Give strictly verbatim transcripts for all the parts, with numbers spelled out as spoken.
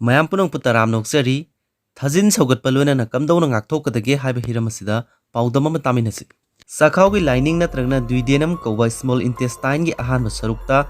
ꯃꯌꯥꯝ ꯄꯨꯝꯅꯃꯛꯄꯨ ꯇꯔꯥꯝꯅ ꯑꯣꯛꯆꯔꯤ꯫ ꯊꯥꯖꯤꯟ ꯁꯧꯒꯠꯄ ꯂꯣꯏꯅꯅ ꯀꯝꯗꯧꯅ ꯉꯥꯛꯊꯣꯛꯀꯗꯒꯦ ꯍꯥꯏꯕ ꯍꯤꯔꯝ ꯑꯁꯤꯗ ꯄꯥꯎꯗꯝ ꯑꯃ ꯇꯥꯃꯤꯟꯅꯁꯤ꯫ ꯆꯥꯛꯈꯥꯎꯒꯤ lining ꯅꯠꯇ꯭ꯔꯒꯅ duodenum ꯀꯧꯕ small intestineꯒꯤ ꯑꯍꯥꯟꯕ ꯁꯔꯨꯛꯇ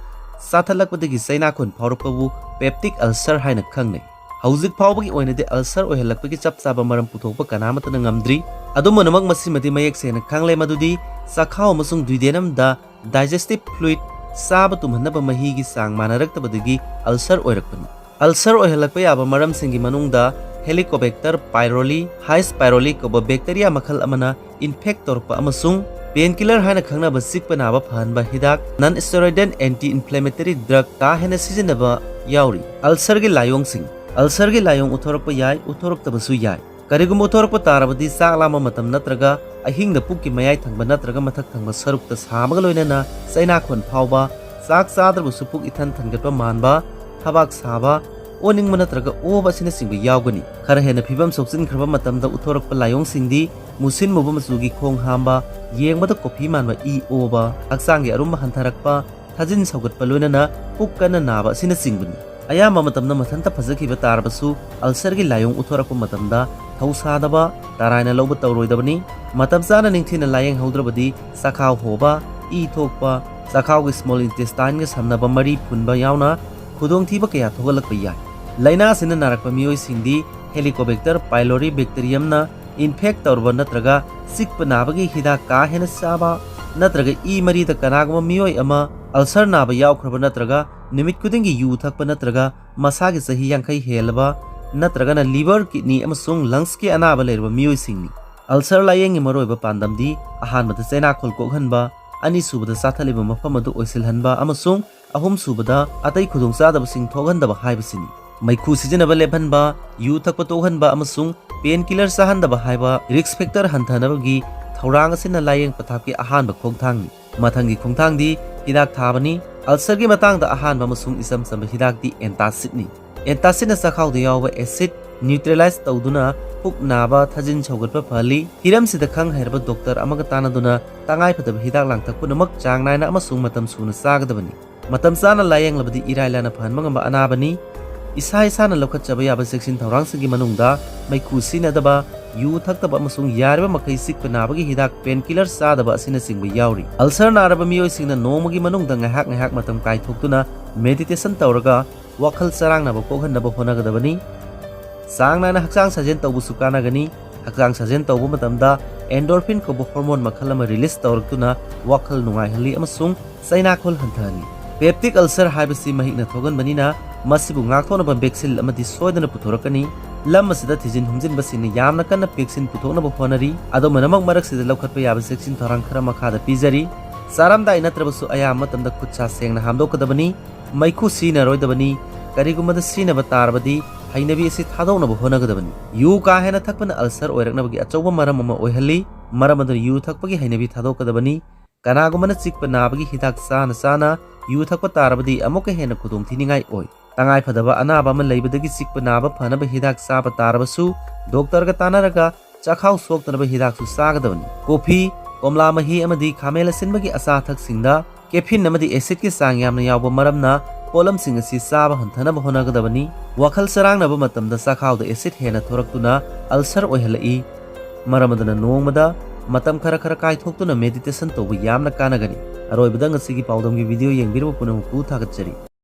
ꯆꯥꯊꯠꯂꯛꯄꯗꯒꯤ ꯆꯩꯅꯥꯈꯣꯟ ꯐꯥꯎꯔꯛꯄꯕꯨ peptic ulcer ꯍꯥꯏꯅ ꯈꯪꯅꯩ꯫ ꯍꯧꯖꯤꯛ ꯐꯥꯎꯕꯒꯤ ꯑꯣꯏꯅꯗꯤ ulcer ꯑꯣꯏꯍꯜꯂꯛꯄꯒꯤ ꯆꯞ ꯆꯥꯕ ꯃꯔꯝ ꯄꯨꯊꯣꯛꯄ ꯀꯅꯥꯃꯠꯇꯅ ꯉꯝꯗ꯭ꯔꯤ꯫ ꯑꯗꯨꯝ ꯑꯣꯏꯅꯃꯛ, ꯃꯁꯤꯃꯗꯤ ꯃꯌꯦꯛ ꯁꯦꯡꯅ ꯈꯪꯂꯦ ꯃꯗꯨꯗꯤ ꯆꯥꯛꯈꯥꯎ ꯑꯃꯁꯨꯡ duodenumꯗ digestive fluid, ꯆꯥꯕ ꯇꯨꯝꯍꯟꯅꯕ ꯃꯍꯤꯒꯤ ꯆꯥꯡ ꯃꯥꯟꯅꯔꯛꯇꯕꯗꯒꯤ ulcer ꯑꯣꯏꯔꯛꯄꯅꯤ꯫ Ulcer ꯑꯣꯏꯍꯜꯂꯛꯄ ꯌꯥꯕ ꯃꯔꯝꯁꯤꯡꯒꯤ ꯃꯅꯨꯡꯗ Helicobacter pylori, H. pylori ꯀꯧꯕ bacteria ꯃꯈꯜ ꯑꯃꯅ infect ꯇꯧꯔꯛꯄ ꯑꯃꯁꯨꯡ painkiller ꯍꯥꯏꯅ ꯈꯪꯅꯕ ꯆꯤꯛꯄ ꯅꯥꯕ ꯐꯍꯟꯕ ꯍꯤꯗꯥꯛ, non-steroidal anti-inflammatory drug ꯀꯥ ꯍꯦꯟꯅ ꯁꯤꯖꯤꯟꯅꯕ ꯌꯥꯎꯔꯤ꯫ Ulcerꯒꯤ ꯂꯥꯏꯑꯣꯡꯁꯤꯡ꯫ Ulcerꯒꯤ ꯂꯥꯏꯑꯣꯡ ꯎꯠꯊꯣꯔꯛꯄ ꯌꯥꯏ, ꯎꯠꯊꯣꯔꯛꯇꯕꯁꯨ ꯌꯥꯏ꯫ ꯀꯔꯤꯒꯨꯝꯕ ꯎꯠꯊꯣꯔꯛꯄ ꯇꯥꯔꯕꯗꯤ ꯆꯥꯛ ꯂꯥꯝꯕ ꯃꯇꯝ ꯅꯠꯇ꯭ꯔꯒ ꯑꯍꯤꯡꯗ ꯄꯨꯛꯀꯤ ꯃꯌꯥꯏ ꯊꯪꯕ ꯅꯠꯇ꯭ꯔꯒ ꯃꯊꯛ ꯊꯪꯕ ꯁꯔꯨꯛꯇ ꯁꯥꯕꯒ ꯂꯣꯏꯅꯅ ꯆꯩꯅꯥꯈꯣꯟ ꯐꯥꯎꯕ, ꯆꯥꯛ ꯆꯥꯗ꯭ꯔꯕꯁꯨ ꯄꯨꯛ ꯏꯊꯟ ꯊꯟꯒꯠꯄ ꯃꯥꯟꯕ, ꯊꯕꯥꯛ ꯁꯥꯕ, ꯑꯣꯅꯤꯡꯕ ꯅꯠꯇ꯭ꯔꯒ ꯑꯣꯕ ꯑꯁꯤꯅꯆꯤꯡꯕ ꯌꯥꯎꯒꯅꯤ꯫ ꯈꯔ ꯍꯦꯟꯅ ꯐꯤꯕꯝ ꯁꯣꯛꯆꯤꯟꯈ꯭ꯔꯕ ꯃꯇꯝꯗ ꯎꯠꯊꯣꯔꯛꯄ ꯂꯥꯏꯑꯣꯡꯁꯤꯡꯗꯤ ꯃꯨꯁꯤꯟ ꯃꯨꯕ ꯃꯆꯨꯒꯤ ꯈꯣꯡ ꯍꯥꯝꯕ, ꯌꯦꯡꯕꯗ ꯀꯣꯐꯤ ꯃꯥꯟꯕ ꯏ ꯑꯣꯕ, ꯍꯛꯆꯥꯡꯒꯤ ꯑꯔꯨꯝꯕ ꯍꯟꯊꯔꯛꯄ, ꯊꯥꯖꯤꯟ ꯁꯧꯒꯠꯄ ꯂꯣꯏꯅꯅ ꯄꯨꯛ ꯀꯟꯅ ꯅꯥꯕ ꯑꯁꯤꯅꯆꯤꯡꯕꯅꯤ꯫ ꯑꯌꯥꯝꯕ ꯃꯇꯝꯗ ꯃꯊꯟꯇ ꯐꯖꯈꯤꯕ ꯇꯥꯔꯕꯁꯨ ulcerꯒꯤ ꯂꯥꯏꯑꯣꯡ ꯎꯠꯊꯣꯔꯛꯄ ꯃꯇꯝꯗ ꯊꯧꯁꯥꯗꯕ, ꯇꯔꯥꯏꯅ ꯂꯧꯕ ꯇꯧꯔꯣꯏꯗꯕꯅꯤ꯫ ꯃꯇꯝ ꯆꯥꯅ ꯅꯤꯡꯊꯤꯅ ꯂꯥꯏꯌꯦꯡꯍꯧꯗ꯭ꯔꯕꯗꯤ ꯆꯥꯛꯈꯥꯎ ꯍꯣꯕ, ꯏ ꯊꯣꯛꯄ, ꯆꯥꯛꯈꯥꯎꯒꯤ small intestineꯒ ꯁꯝꯅꯕ ꯃꯔꯤ ꯐꯨꯟꯕ ꯌꯥꯎꯅ ꯈꯨꯗꯣꯡꯊꯤꯕ ꯀꯌꯥ ꯊꯣꯛꯍꯜꯂꯛꯄ ꯌꯥꯏ꯫ ꯂꯥꯏꯅꯥ ꯑꯁꯤꯅ ꯅꯥꯔꯛꯄ ꯃꯤꯑꯣꯏꯁꯤꯡꯗꯤ Helicobacter pylori bacteriumꯅ infect ꯇꯧꯔꯕ ꯅꯠꯇ꯭ꯔꯒ ꯆꯤꯛꯄ ꯅꯥꯕꯒꯤ ꯍꯤꯗꯥꯛ ꯀꯥ ꯍꯦꯟꯅ ꯆꯥꯕ ꯅꯠꯇ꯭ꯔꯒ ꯏ ꯃꯔꯤꯗ ꯀꯅꯥꯒꯨꯝꯕ ꯃꯤꯑꯣꯏ ꯑꯃ ulcer ꯅꯥꯕ ꯌꯥꯎꯈ꯭ꯔꯕ ꯅꯠꯇ꯭ꯔꯒ ꯅꯨꯃꯤꯠ ꯈꯨꯗꯤꯡꯒꯤ ꯌꯨ ꯊꯛꯄ ꯅꯠꯇ꯭ꯔꯒ ꯃꯁꯥꯒꯤ ꯆꯍꯤ ꯌꯥꯡꯈꯩ ꯍꯦꯜꯂꯕ ꯅꯠꯇ꯭ꯔꯒꯅ liver, kidney ꯑꯃꯁꯨꯡ lungsꯀꯤ ꯑꯅꯥꯕ ꯂꯩꯔꯕ ꯃꯤꯑꯣꯏꯁꯤꯡꯅꯤ꯫ Ulcer ꯂꯥꯏꯌꯦꯡꯒꯤ ꯃꯔꯨꯑꯣꯏꯕ ꯄꯥꯟꯗꯝꯗꯤ ꯑꯍꯥꯟꯕꯗ ꯆꯩꯅꯥꯈꯣꯜ ꯀꯣꯛꯍꯟꯕ, ꯑꯅꯤꯁꯨꯕꯗ ꯆꯥꯊꯠꯂꯤꯕ ꯃꯐꯝ ꯑꯗꯨ ꯑꯣꯏꯁꯤꯜꯍꯟꯕ ꯑꯃꯁꯨꯡ ꯑꯍꯨꯝꯁꯨꯕꯗ ꯑꯇꯩ ꯈꯨꯗꯣꯡꯆꯥꯗꯕꯁꯤꯡ ꯊꯣꯛꯍꯟꯗꯕ ꯍꯥꯏꯕꯁꯤꯅꯤ꯫ ꯃꯩꯈꯨ ꯁꯤꯖꯤꯟꯅꯕ ꯂꯦꯞꯍꯟꯕ, ꯌꯨ ꯊꯛꯄ ꯇꯣꯛꯍꯟꯕ ꯑꯃꯁꯨꯡ painkiller ꯆꯥꯍꯟꯗꯕ ꯍꯥꯏꯕ risk factor ꯍꯟꯊꯅꯕꯒꯤ ꯊꯧꯔꯥꯡ ꯑꯁꯤꯅ ꯂꯥꯏꯌꯦꯡ ꯄꯊꯥꯞꯀꯤ ꯑꯍꯥꯟꯕ ꯈꯣꯡꯊꯥꯡꯅꯤ꯫ ꯃꯊꯪꯒꯤ ꯈꯣꯡꯊꯥꯡꯗꯤ ꯍꯤꯗꯥꯛ ꯊꯥꯕꯅꯤ꯫ Ulcerꯒꯤ ꯃꯇꯥꯡꯗ ꯑꯍꯥꯟꯕ ꯑꯃꯁꯨꯡ ꯏꯆꯝ ꯆꯝꯕ ꯍꯤꯗꯥꯛꯇꯤ antacidꯅꯤ꯫ Antacidꯅ ꯆꯥꯛꯈꯥꯎꯗ ꯌꯥꯎꯕ acid neutralize ꯇꯧꯗꯨꯅ ꯄꯨꯛ ꯅꯥꯕ, ꯊꯥꯖꯤꯟ ꯁꯧꯒꯠꯄ ꯐꯍꯜꯂꯤ꯫ ꯍꯤꯔꯝꯁꯤꯗ ꯈꯪ ꯍꯩꯔꯕ doctor ꯑꯃꯒ ꯇꯥꯟꯅꯗꯨꯅ ꯇꯉꯥꯏꯐꯗꯕ ꯍꯤꯗꯥꯛ ꯂꯥꯡꯊꯛ ꯄꯨꯝꯅꯃꯛ ꯆꯥꯡ ꯅꯥꯏꯅ ꯑꯃꯁꯨꯡ ꯃꯇꯝ ꯁꯨꯅ ꯆꯥꯒꯗꯕꯅꯤ꯫ ꯃꯇꯝ ꯆꯥꯅ ꯂꯥꯌꯦꯡꯂꯕꯗꯤ ꯏꯔꯥꯏ ꯂꯥꯏꯅ ꯐꯍꯟꯕ ꯉꯝꯕ ꯑꯅꯥꯕꯅꯤ꯫ ꯏꯁꯥ ꯏꯁꯥꯅ ꯂꯧꯈꯠꯆꯕ ꯌꯥꯕ ꯆꯦꯛꯁꯤꯟ ꯊꯧꯔꯥꯡꯁꯤꯡꯒꯤ ꯃꯅꯨꯡꯗ ꯃꯩꯈꯨ ꯁꯤꯖꯤꯟꯅꯗꯕ, ꯌꯨ ꯊꯛꯇꯕ ꯑꯃꯁꯨꯡ ꯌꯥꯔꯤꯕ ꯃꯈꯩ ꯆꯤꯛꯄ ꯅꯥꯕꯒꯤ ꯍꯤꯗꯥꯛ, ꯄꯦꯟꯀꯤꯂꯔ ꯆꯥꯗꯕ ꯑꯁꯤꯅꯆꯤꯡꯕ ꯌꯥꯎꯔꯤ꯫ ꯑꯜꯁꯔ ꯅꯥꯔꯕ ꯃꯤꯑꯣꯏꯁꯤꯡꯅ ꯅꯣꯡꯃꯒꯤ ꯃꯅꯨꯡꯗ ꯉꯥꯏꯍꯥꯛ ꯉꯥꯏꯍꯥꯛ ꯃꯇꯝ ꯀꯥꯏꯊꯣꯛꯇꯨꯅ ꯃꯦꯗꯤꯇꯦꯁꯟ ꯇꯧꯔꯒ ꯋꯥꯈꯜ ꯆꯔꯥꯡꯅꯕ ꯀꯣꯛꯍꯟꯅꯕ ꯍꯣꯠꯅꯒꯗꯕꯅꯤ꯫ ꯆꯥꯡ ꯅꯥꯏꯅ ꯍꯛꯆꯥꯡ ꯁꯥꯖꯦꯜ ꯇꯧꯕꯁꯨ ꯀꯥꯟꯅꯒꯅꯤ꯫ ꯍꯛꯆꯥꯡ ꯁꯥꯖꯦꯜ ꯇꯧꯕ ꯃꯇꯝꯗ ꯑꯦꯟꯗꯣꯔꯐꯤꯟ ꯀꯧꯕ ꯍꯣꯔꯃꯣꯟ ꯃꯈꯜ ꯑꯃ ꯔꯤꯂꯤꯖ ꯇꯧꯔꯛꯇꯨꯅ ꯋꯥꯈꯜ ꯅꯨꯡꯉꯥꯏꯍꯜꯂꯤ ꯑꯃꯁꯨꯡ ꯆꯩꯅꯥꯈꯣꯜ ꯍꯟꯊꯍꯜꯂꯤ꯫ ꯄꯦꯞꯇꯤꯛ ꯑꯜꯁꯔ ꯍꯥꯏꯕꯁꯤ ꯃꯍꯤꯛꯅ ꯊꯣꯛꯍꯟꯕꯅꯤꯅ, ꯃꯁꯤꯕꯨ ꯉꯥꯛꯊꯣꯛꯅꯕ ꯚꯦꯛꯁꯤꯟ ꯑꯃꯗꯤ ꯁꯣꯏꯗꯅ ꯄꯨꯊꯣꯔꯛꯀꯅꯤ꯫ ꯂꯝ ꯑꯁꯤꯗ ꯊꯤꯖꯤꯟ ꯍꯨꯝꯖꯤꯟꯕꯁꯤꯡꯅ ꯌꯥꯝꯅ ꯀꯟꯅ ꯚꯦꯛꯁꯤꯟ ꯄꯨꯊꯣꯛꯅꯕ ꯍꯣꯠꯅꯔꯤ꯫ ꯑꯗꯨꯝ ꯑꯣꯏꯅꯃꯛ, ꯃꯔꯛꯁꯤꯗ ꯂꯧꯈꯠꯄ ꯌꯥꯕ ꯆꯦꯛꯁꯤꯟ ꯊꯧꯔꯥꯡ ꯈꯔ ꯃꯈꯥꯗ ꯄꯤꯖꯔꯤ꯫ ꯆꯥꯔꯝꯗꯥꯏ ꯅꯠꯇ꯭ꯔꯕꯁꯨ ꯑꯌꯥꯝꯕ ꯃꯇꯝꯗ ꯈꯨꯠ ꯁꯥ ꯁꯦꯡꯅ ꯍꯥꯝꯗꯣꯛꯀꯗꯕꯅꯤ꯫ ꯃꯩꯈꯨ ꯁꯤꯖꯤꯟꯅꯔꯣꯏꯗꯕꯅꯤ꯫ ꯀꯔꯤꯒꯨꯝꯕꯗ ꯁꯤꯖꯤꯟꯅꯕ ꯇꯥꯔꯕꯗꯤ, ꯍꯩꯅꯕꯤ ꯑꯁꯤ ꯊꯥꯗꯣꯛꯅꯕ ꯍꯣꯠꯅꯒꯗꯕꯅꯤ꯫ ꯌꯨ ꯀꯥ ꯍꯦꯟꯅ ꯊꯛꯄꯅ ꯑꯜꯁꯔ ꯑꯣꯏꯔꯛꯅꯕꯒꯤ ꯑꯆꯧꯕ ꯃꯔꯝ ꯑꯃ ꯑꯣꯏꯍꯜꯂꯤ꯫ ꯃꯔꯝ ꯑꯗꯨꯅ ꯌꯨ ꯊꯛꯄꯒꯤ ꯍꯩꯅꯕꯤ ꯊꯥꯗꯣꯛꯀꯗꯕꯅꯤ꯫ ꯀꯅꯥꯒꯨꯝꯕꯅ ꯆꯤꯛꯄ ꯅꯥꯕꯒꯤ ꯍꯤꯗꯥꯛ ꯆꯥꯅ ꯆꯥꯅ ꯌꯨ ꯊꯛꯄ ꯇꯥꯔꯕꯗꯤ, ꯑꯃꯨꯛꯀ ꯍꯦꯟꯅ ꯈꯨꯗꯣꯡꯊꯤꯅꯤꯡꯉꯥꯏ ꯑꯣꯏ꯫ ꯇꯉꯥꯏꯐꯗꯕ ꯑꯅꯥꯕ ꯑꯃ ꯂꯩꯕꯗꯒꯤ ꯆꯤꯛꯄ ꯅꯥꯕ ꯐꯅꯕ ꯍꯤꯗꯥꯛ ꯆꯥꯕ ꯇꯥꯔꯕꯁꯨ, ꯗꯣꯛꯇꯔꯒ ꯇꯥꯟꯅꯔꯒ ꯆꯥꯛꯈꯥꯎ ꯁꯣꯛꯇꯅꯕ ꯍꯤꯗꯥꯛꯁꯨ ꯆꯥꯒꯗꯕꯅꯤ꯫ ꯀꯣꯐꯤ, ꯀꯣꯝꯂꯥ ꯃꯍꯤ ꯑꯃꯗꯤ ꯈꯥꯃꯦꯟ ꯑꯁꯤꯟꯕꯒꯤ ꯑꯆꯥ ꯑꯊꯛꯁꯤꯡꯗ ꯀꯦꯐꯤꯟ ꯑꯃꯗꯤ ꯑꯦꯁꯤꯗꯀꯤ ꯆꯥꯡ ꯌꯥꯝꯅ ꯌꯥꯎꯕ ꯃꯔꯝꯅ, ꯄꯣꯠꯂꯝꯁꯤꯡ ꯑꯁꯤ ꯆꯥꯕ ꯍꯟꯊꯅꯕ ꯍꯣꯠꯅꯒꯗꯕꯅꯤ꯫ ꯋꯥꯈꯜ ꯆꯔꯥꯡꯅꯕ ꯃꯇꯝꯗ ꯆꯥꯛꯈꯥꯎꯗ ꯑꯦꯁꯤꯗ ꯍꯦꯟꯅ ꯊꯣꯔꯛꯇꯨꯅ ꯑꯜꯁꯔ ꯑꯣꯏꯍꯜꯂꯛꯏ꯫ ꯃꯔꯝ ꯑꯗꯨꯅ, ꯅꯣꯡꯃꯗ ꯃꯇꯝ ꯈꯔ ꯈꯔ ꯀꯥꯏꯊꯣꯛꯇꯨꯅ ꯃꯦꯗꯤꯇꯦꯁꯟ ꯇꯧꯕ ꯌꯥꯝꯅ ꯀꯥꯟꯅꯒꯅꯤ꯫ ꯑꯔꯣꯏꯕꯗ, ꯉꯁꯤꯒꯤ ꯄꯥꯎꯗꯝꯒꯤ ꯚꯤꯗꯤꯑꯣ ꯌꯦꯡꯕꯤꯔꯕ ꯄꯨꯝꯅꯃꯛꯄꯨ ꯊꯥꯒꯠꯆꯔꯤ꯫